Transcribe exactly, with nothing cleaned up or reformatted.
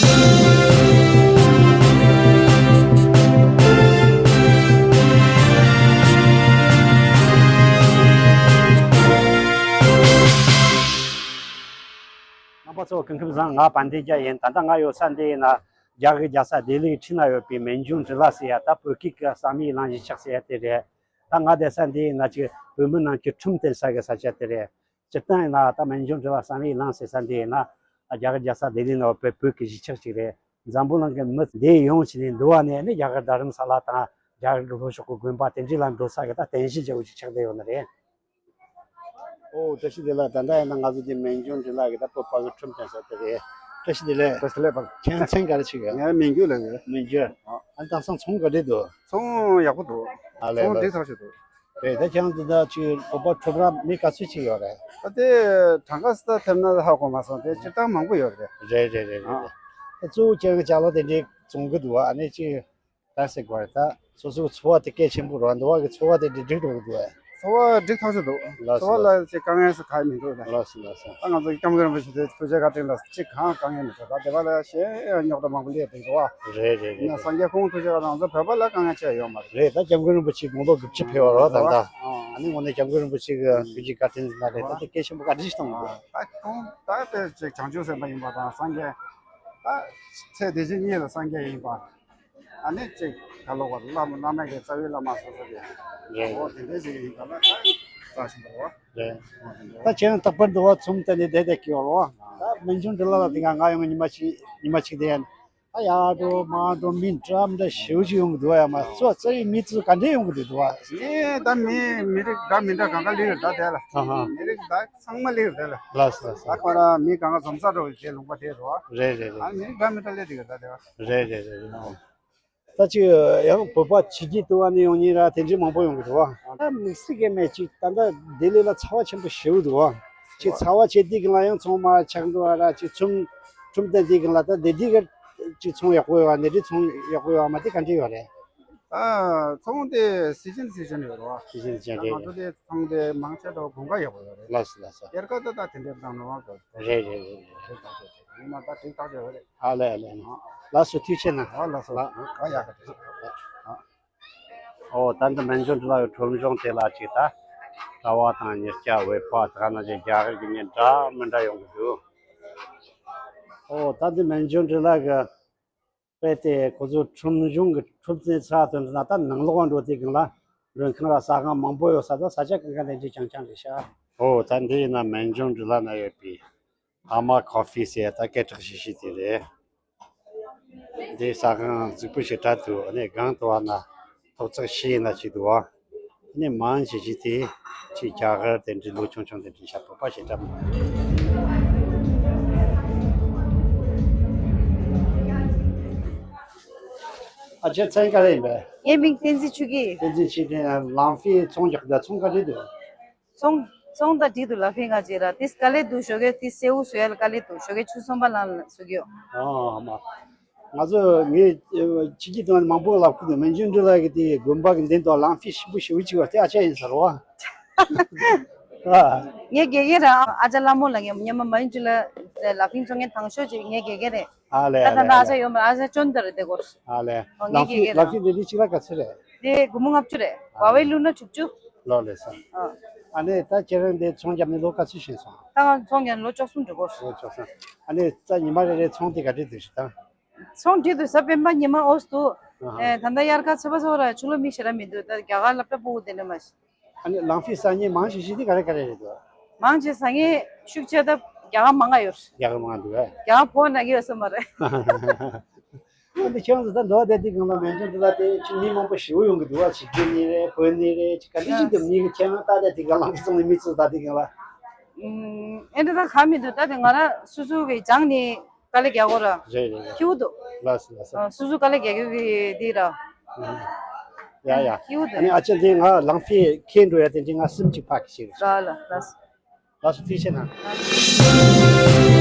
རྣམ་པ་ཚོ་སྐུ་ཁམས་བཟང་། ང་དཔལ་ལྡན་རྒྱལ་ཡིན། ད་ལྟ་ང་ཡོད་ས་འདི་ཡིན་ན་རྒྱ་གར་རྒྱལ་ས་ལྡི་ལིའི་འཁྲིས་ན་ཡོད་པའི་མན་ཇུང་འབྲི་ལ་ཟེར་ཡ། ད་བོད་སྐད་ཀྱི་བསམ་ཡས་གླིང་གཞིས་ཆགས་ཟེར་ཡ་དེ་རེད། ད་ང་བསྡད་ས་འདི་ཡིན་ན་ཅིག་བོད་མི་རྣམས་ཀྱིས་ཁྲོམ་བསྟན་ས་གི་ས་ཆ་དེ་རེད། སྤྱིར་བཏང་ཡིན་ན་ད་མན་ཇུང་འབྲི་ལ་བསམ་ཡས་གླིང་ཟེར་ས་འདི་ཡིན་ན་རྒྱ་གར་རྒྱལ་ས་ལྡི་ལི་ནང་བོད་བོད་ཀྱི་གཞིས་ཆགས་ཅིག་རེད། འཛམ་བུ་གླིང་གི་མི་འདིར་ཡོང་བྱས་ནས་འདུལ་བ་ནས་ནི་རྒྱ་གར་རྡ་རམ་ས་ལ་དང་རྒྱ་གར་གྱི་ལྷོ་ཕྱོགས་ཀྱི་དགོན་པ་དེ་འདྲ་ལ་འགྲོ་ས་གི་ད་རྟེན་གཞི་བྱས་པ་ཅིག་ཆགས་བསྡད་ཡོད་ནི་རེད། ཨོ། བཀྲ་ཤིས་བདེ་ལེགས། ད་ལྟ་ཡིན་ན་ང་ཚོ་འདི་མན་ཇུང་འབྲི་ལ་གི་ད་བོད་པ་གི་ཁྲོམ་བསྟན་ས་དེ་རེད། བཀྲ་ཤིས་བདེ་ལེགས། བཀྲ་ཤིས་བདེ་ལེགས་པ། ཁྱེད་མཚན་ག་རེ་ཞིག་ཡོད། ངའི་མན་ཇུ་ལབ་ཡོད། མན་ཇུ། ཨ། ཨ་ནི་དེང་སང་ཚོང་ག་འདྲ་འདུག། ཚོང་ཡག་པོ་འདུག། ཨ་ལས། ཚོང་ལས། འགྲིག་ཐག་ཆོད་འདུག། རེད། ད་ཁྱེད་རང་ཚོ་ད་ཅིག་བོད་པ་ཁྲོམ་ར་མི་ག་ཚོད་ཅིག་ཡོད་རེད། ད་དེ་གྲངས་ཀ་སུ་ད་ཐེབས་ན་ཧ་གོ་མ་སོང་། དེ་སྤྱིར་བཏང་མང་པོ་ཡོད་རེད། རེད་རེད་རེད་རེད། ཨ། ད་གཙོ་བོ་ཁྱེད་རང་ཅ་ལག་དེ་འདྲའི་བཙོང་གི་འདུག་བ། ཨ་ནི་ཅིག་ད་ཟེར་དགོས་རེད། ད་སོ་སོའི་འཚོ་བ་དེ་གལ་ཆེན་པོ་རེད་བ། འདི་བ་གི་འཚོ་བ་དེ་འདྲ་འགྲིག་འགྲོ་གི་འདུག་བས། འཚོ་བ་འགྲིག་ཐག་ཆོད་འདུག། ལགས་སོ། འཚོ་བ་ལ་ཅིག་དཀའ་ངལ་སུ་གང་ཡང་མི་འདུག་ད། ལགས་སོ་ལགས་སོ། ད་ང་ཚོ་སྐྱབས་མགོན་རིན་པོ་ཆེ་དེ་ཐུགས་རྗེ་བཀའ་དྲིན་ལ་ཅིག་གང་དཀའ་ངལ་མི་འདུག། ད་དེ་བ་ལ་གཞན་རྙོག་དྲ་མང་པོ་སླེབས་འདུག་བ། རེད་རེད་རེད། ཡིན་ན་སངས་རྒྱས་ཁོང་ཐུགས་རྗེ་བཀའ་དྲིན་ང་ཚོ་བོད་པ་ལ་དཀའ་ངལ་ཅི་ཡང་ཡོད་མ་རེད། རེད། ད་སྐྱབས་མགོན་རིན་པོ་ཆེ་དགུང་ལོ་དགུ་བཅུ་ཕེབས་པ་རེད་བ་ད་ལྟ། ཨ་ནི་དངོས་གནས་སྐྱབས་མགོན་རིན་པོ་ཆེ་གི་ཐུགས་རྗེ་བཀའ་དྲིན་ཟེར་ན་རེད། ད་དེ་སྐད་ཆེན་པོ་བཀའ་དྲིན་ཞིག་གཏོང་དགོས། ད་ཁོང་ད་དེ་ཅིག་བྱང་ཆུབ་སེམས་དཔའ་ཡིན་པ་དང་སངས་རྒྱས་ད་ཚེ་འདི་ཕྱི་གཉིས་ལ་སངས་རྒྱས་ཡིན་པ། ཨ་ནི་ཅིག་ག་ལོག་པ་བླ་མ་བླ་མ་གི་རྩ་བའི་བླ་མ་སོ་སོ་གི། རེད། འོ་དེ་འདྲ་ཞིག་ཡིན་པ་ལ་ད་རྩ་ཞིག་འདུག་བ། རེད། འོ་དེ་འདྲ། ད་ཁྱེད་རང་རྟག་པར་འདུག་བ། ཚོམས་བསྟན་ནས་བསྡད་བསྡད་ཀྱི་ཡོད་རེད་བ། ད་མན་ཇུང་འབྲི་ལ་ལ་དེ་ག་ང་ཡོང་ཉི་མ་གཅིག་ཉི་མ་གཅིག་དེ་ཡན། ད་ཡར་འགྲོ་མར་འགྲོ་མི་འདྲ་མི་འདྲ་ཞེ་པོ་ཅིག་ཡོང་གི་འདུག་བ། ཡ་མ་གཙོ་བོ་རྩ་བའི་མི་ཚོ་ག་འདྲས་ཡོང་གི་འདུག་འདུག་བ། ངས་ད་མི་མི་རིགས་འདྲ་མི་འདྲ་གང་ག་སླེབས་ཡོད་ད་དེ་ལ། ཨ་ཧ། མི་རིགས་ད་ཚང་མ་སླེབས་ཡོད་དེ་ལ། ལགས་སོ་ལགས་སོ། ད་ཁོ་རང་མི་གང་ག་འཛོམས་ས་འགྲོ་བའི་རྗེས་ལུང་པ་དེ་རེད་བ། རེད་རེད་རེད། ཨ་མི་རིགས་འདྲ་མི་འདྲ་སླེབས་བསྡད་ཡོད་ད་དེ་བ། རེད་རེད་རེད་རེད། ད་ཅིག་ཡང་བོད་པ་ཕྱི་རྒྱལ་དུ་བ་ནས་ཡོང་མཁན་ར་དེ་འདྲའི་མང་པོ་ཡོང་གི་འདུག་བ། ད་དམིགས་བསལ་གྱི་མེད། ཅིག་ད་ལྟ་ལྡི་ལི་ལ་ཚ་བ་ཆེན་པོ་ཞེ་པོ་འདུག་བ། ཅིག་ཚ་བ་ཆེ་དུས་ཀྱི་ལ་ཡང་ཚོང་མ་ཆག་འགྲོ་བ་ར་ཅིག་ཚོང་ཁྲོམ་སྟོན་དུས་ཀྱི་ལ་ད་དེ་དུས་ཀྱི་ཅིག་ཚོང་ཡག་པོ་ཡོད་བ། དེ་དུས་ཚོང་ཡག་པོ་ཡོད་བ་མ་དེ་ག་འདྲ་ཡོད་རེད། ཨ་ཚོང་དེ་སི་ཛན་སི་ཛན་ཡོད་རེད་བ། སི་ཛན་སི་ཛན་རེད། ང་ཚོ་དེ་ཚོང་དེ་མང་ཆེ་ད་དགུན་ཁ་ཡག་པོ་ཡོད་རེད། ལགས་སོ་ལགས་སོ། དབྱར་ཁ་ད་ད་དེ་འདྲའི་བཏང་ནོ་བ། རེད་རེད་རེད་རེད། ཡིན་ན་ད་དེ་ཐག་ཆོད་རེད། ཨ་ལས་ཨ་ལས། ལགས་སོ་ཐུགས་རྗེ་ཆེ་གནང་། ཨ་ལགས་སོ། ཨ་ཡག་ག། ཨོ་ད་འདི་མན་ཇུང་འབྲི་ལ་ཡི་ཁྲོམ་གཞུང་དེ་ལ་ཅིག་ད་གྲྭ་བ་དང་མི་སྐྱ་བོད་པ་དེ་ག་ནང་བཞིན་རྒྱ་གར་གྱི་མི་འདྲ་མི་འདྲ་ཡོང་གི་འདུག། ཨོ་ད་འདི་མན་ཇུང་འབྲི་ལ་གི་དཔེ་དེ་ཁོ་ཚོ་ཁྲོམ་གཞུང་གི་ཁྲོམ་རྩེ་ཚ་དོན་ན་ད་ནང་ལོགས་འགྲོ་དུས་སྒང་ལ་མགྲོན་ཁང་ར་ཟ་ཁང་མང་པོ་ཡོད་ས། ད་ས་ཆ་གང་ག་ནས་ཅིག་རྐྱང་རྐྱང་རེད་ཤག། ཨོ་ད་འདི་ཡིན་ན་མན་ཇུང་འབྲི་ལ་ན་ཡོད་པའི། ཨ་མ་ཁོ་ཕི་ཟེར་ད་སྐད་གྲགས་ཤིག་ཤིག་དེ་རེད། འདི་ཟ་ཁང་རྫིག་པོ་ཞེ་དྲག་འདུག། ཨ་ནི་སྒང་དུ་བ་ན་ཐོག་བརྩེགས་བཞི་ཡིན་ན་ཅིག་འདུག་བ། ཨ་ནི་མང་ཆེ་ཤོས་དེ་ཅིག་རྒྱ་གར་དེ་འདྲའི་ལོ་ཆུང་ཆུང་དེ་འདྲའི་ཤ་བོད་པ་ཞེ་དྲག་མི་འདུག། ཨ་ཅེ་མཚན་ག་རེ་ཡིན་པས། ངའི་མིང་བསྟན་འཛིན་ཆོས་སྐྱིད། བསྟན་འཛིན་ཆོས་སྐྱིད། ལམ་ཕི་ཚོང་རྒྱག་ད་ཚོང་ག་རེ་འདུག། ཚོང་ཚོང་དང་འགྲིག་འདུག། ལ་ཕིང་ང་ཅེ་ར་ཏིས་དཀའ་ལས་འདུག། ཞོགས་ཀས་ཏིས་སེའུ་བཟོ་ཡ་ལ་དཀའ་ལས་འདུག། ཞོགས་ཀས་ཆུ་ཚོད་གསུམ་པ་ལ་བཟོ་གི་ཡོད། ཨ་མ། ང་ཚོ་ངས་ཕྱི་རྒྱལ་དུ་མང་པོ་ལབ་ཀྱི་འདུག། མན་ཇུང་འབྲི་ལ་གི་དེ་དགོན་པ་གི་མདུན་དུ་ལམ་ཕི་ཞིམ་པོ་ཞེ་པོ་ཅིག་ཡོད་དེ་ཨ་ཅག་ཡིན་ཟེར་བ། ཨ། ངའི་དགེ་རྒན་ར་ཨ་ཅག་ལྷ་མོ་ལ་ངས་སྔོན་མ་མན་ཇུ་ལ་ལ་ཕིང་བཙོང་མཁན་དང་ཤོས་ཅིག་ངའི་དགེ་རྒན་རེད། ཨ་ལས། ད་ཨ་ད་ལས། ད་ཨ་ཅག་ཡོད་མ་རེད། ཨ་ཅག་ཅོན་ཏ་རེད་དེ་སྐོར། ཨ་ལས། ཨོ་ལམ་ཕི་ལམ་ཕི་དེ་འདི་གཅིག་ལ་ག་ཚོད་རེད། དེ་སྒོར་མོ་ལྔ་བཅུ་རེད། ཨ་བ་བའི་ལེ། བླུགས་ན་བཅུ་བཅུ། ལོ་ལེ་ས། ཨ། ཨ་ནི་ད་ཁྱེད་རང་འདི་ཚོང་བརྒྱབ་ནས་ལོ་ག་ཚོད་ཕྱིན་སོང་། ད་ང་ཚོང་བརྒྱབ་ནས་ལོ་བཅུ་གསུམ་འགྲོ་གི་རེད། ལོ་བཅུ་གསུམ། ཨ་ནི་ད་ཉི་མ་རེ་རེ་ཚོང་དེ་ག་འདྲས་འདུག་ཞིག་ད། ཚོང་འགྲིག་འདུག་ས། སྤེན་པ་ཉི་མ་འོས་འདུག། ཨ་ཧ། ཨེ་ད་ལྟ་དབྱར་ཁ་ཚོད་པ་ཚོ་ར་ཆུ་ལོག་མི་ཞེ་དྲག་མི་འདུག། ད་རྒྱ་གར་སློབ་གྲྭ་ཕྲུ་གུ་དེ་འདྲ་མ་ཞིག། ཨ་ནི་ལམ་ཕི་ས་ཉིན་མང་ཆེ་ཤོས་དེ་ག་རེ་ག་རེ་རེད་འདུག། མང་ཆེ་ས་ངས་ཤུགས་ཆེ་ད་རྒྱ་གར་མང་ང་ཡོད། རྒྱ་གར་མང་འདུག་ཨ། རྒྱ་གར་ཕོ་ན་གི་ཡོད་ས་མ་རེད། འདི་ཁྱེད་རང་ཚོ་ད་འདུག་བསྡད་དུས་སྒང་ལ་མན་ཇུང་འབྲི་ལ་དེ་ཅིག་མི་མང་པོ་ཞེ་པོ་ཡོང་གི་འདུག་བ། ཕྱི་རྒྱལ་ནས་རེད། བོད་ནས་རེད། ཅིག་ག་འདྲ་ཅིག་འདུག། མི་གི་ཁྱེད་རང་ལྟ་བསྡད་དུས་སྒང་ལ་ཚོང་ལས་མི་ཚོ་ལྟ་དུས་སྒང་ལ། ཨུམ། ཨེ་འདྲ་ད་ག་མི་འདུག། ད་དེ་ང་རང་སོ་སོ་གི་སྦྱངས་ནས་དཀའ་ལས་རྒྱག་དགོས་ར། རེད་རེད་རེད། སྐྱིད་པོ་འདུག། ལགས་སོ་ལགས་སོ། ཨ། སོ་སོ་དཀའ་ལས་རྒྱག་རྒྱུ་གི་འདི་ར། ཨུམ། ཡ་ཡ། སྐྱིད་པོ་འདུག། ཨ་ནི་ཨ་ཅག་འདི་ང་ལམ་ཕི་ཁྱེར་འགྲོ་ཡ་དེ་འདྲ་ང་སེམས་ཅིག་ཕག་གི་ཞིག་རེད། ལ་ལ་ལ། ལགས་སོ་ཐུགས་རྗེ་གནང་།